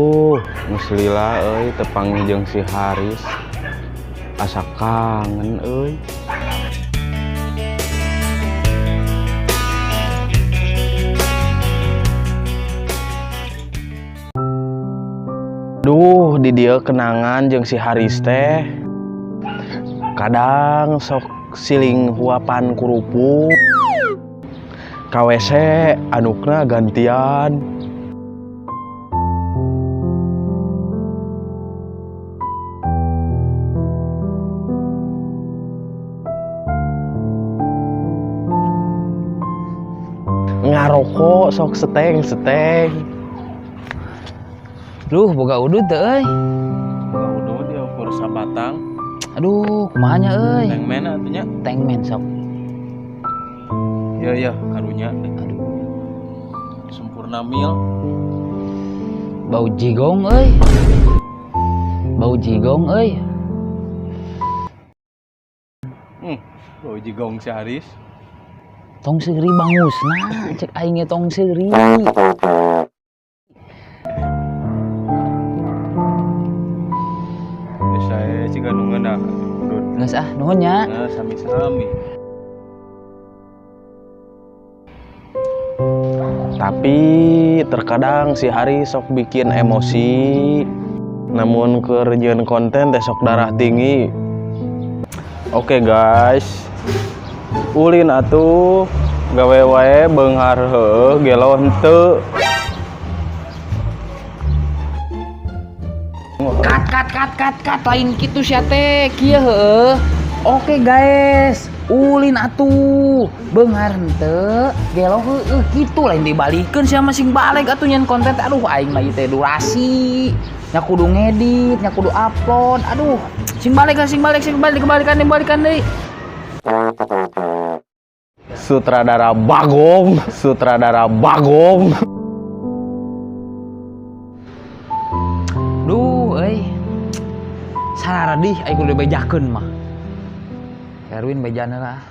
Duh, geus lila euy teu panggih jeung si Haris. Asa kangen euy. Duh, di dieu kenangan jeung si Haris teh. Kadang sok siling huapan kerupuk. Ka WC andukna gantian. Ngarokok sok seteng-seteng. Duh, boga udud teu euy. Boga udud ya ukur sabatang. Aduh, kumaha nya euy? Tengmen atuh nya. Tengmen sok. Iya iya, karunya. Aduh, Sempurna mil. Bau jigong euy. Bau jigong euy. Bau jigong si Haris. Tong seuri bangusna, cek aing ge tong seuri. Biasa ciga nu ngeunah udud. Geus ah, nuhun nya. Nah, sami-sami. Tapi terkadang si Haris sok bikin emosi. Namun keur nyieun konten teh sok darah tinggi. Oke guys. Ulin atuh gawe wae beunghar heueuh gelo henteu. Cut cut cut cut cut, lain kitu sia teh, kieu heueuh. Oke guys, ulin atuh beunghar henteu gelo heueuh kitu, lain dibalikeun sia mah sing balik atuh nyen konten. Aduh, aing mah ieu teh durasi nya kudu ngedit, nya kudu upload. Aduh, sing balik sing balik sing balik, kebalikan dibalikan deui. Sutradara Bagong, sutradara Bagong. Duh euy. Sararadih aing kudu dibejakeun mah. Erwin bejana lah.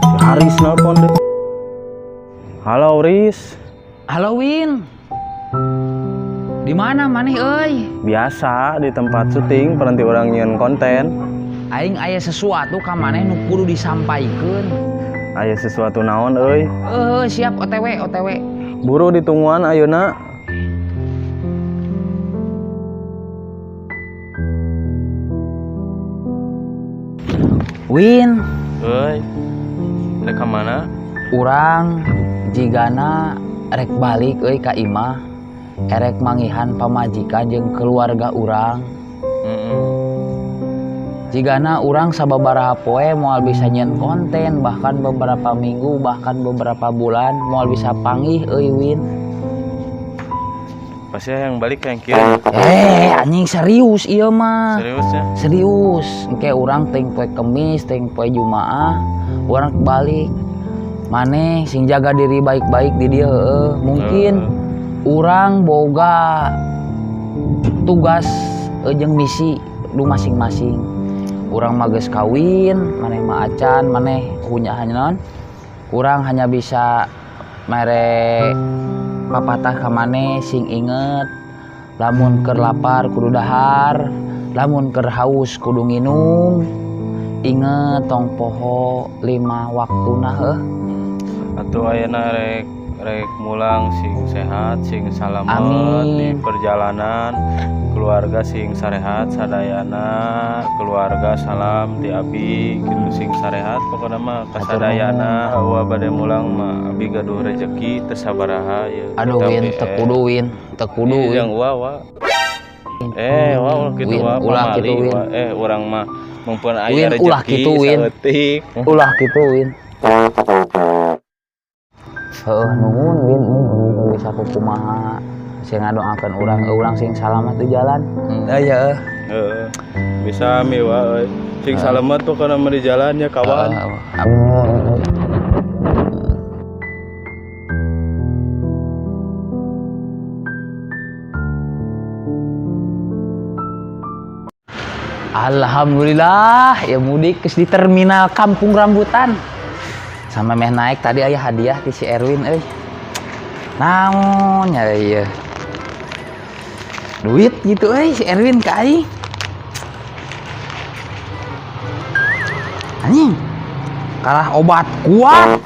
Si Haris nelpon deh. Halo Riz. Halo Win. Di mana maneh euy? Biasa di tempat syuting berhenti orang nyieun konten. Aing aya sesuatu ka maneh nu kudu disampaikeun. Aya sesuatu naon euy? Heuh, siap OTW OTW. Buru ditungguan ayeuna. Win, Euy. Rek ka mana? Urang jigana rek balik euy ka imah. Erek mangihan pamajikan jeung keluarga urang. Jigana urang sababaraha poe moal bisa nyieun konten, bahkan beberapa minggu, bahkan beberapa bulan moal bisa panggih euy Win. Pasti yang balik yang kieu. Anjing serius ieu mah. Serius ya? Serius. Engke urang ting poe Kemis, ting poe Jumaah, urang balik. Maneh sing jaga diri baik-baik di dieu heueuh. Mungkin urang boga tugas jeung misi lu masing-masing. Urang mah geus kawin, maneh mah acan, maneh punya hanya non. Urang hanya bisa mere papatah ka maneh sing inget, lamun keur lapar kudu dahar, lamun keur haus kudu nginum. Inget tong poho 5 waktuna heuh. Atuh ayeuna rek mulang sing sehat, sing salamet di Amin. perjalanan, keluarga sing sarehat sadayana, keluarga salam ti abi kitu sing sarehat pokona mah kasadayana. Hawa bade mulang mah abi gaduh rezeki teu sabaraha ieu. Aduh Win, teu kudu Win, teu kudu Win. Yang wa wa. Wa ulah kitu Win, wa, ulah pamali, kitu, Win. wa. Urang mah mumpun aya Win, ulah rezeki kitu, Win. saeutik. Ulah kitu Win. Heuh, nuhun Win, nuhun bisa kumaha. Sing ngadoakeun urang, urang sing salamat di jalan. Aya heuh. Heeh. Bisa mi wa euy. Sing salamet pokona mah di jalan ya kawan. Alhamdulillah ya mudik di terminal Kampung Rambutan. Sama meh naik tadi aya hadiah ti si Erwin euy. Naon ya ieu? Duit gitu euy si Erwin ka aing. Anjing. Kalah obat kuat.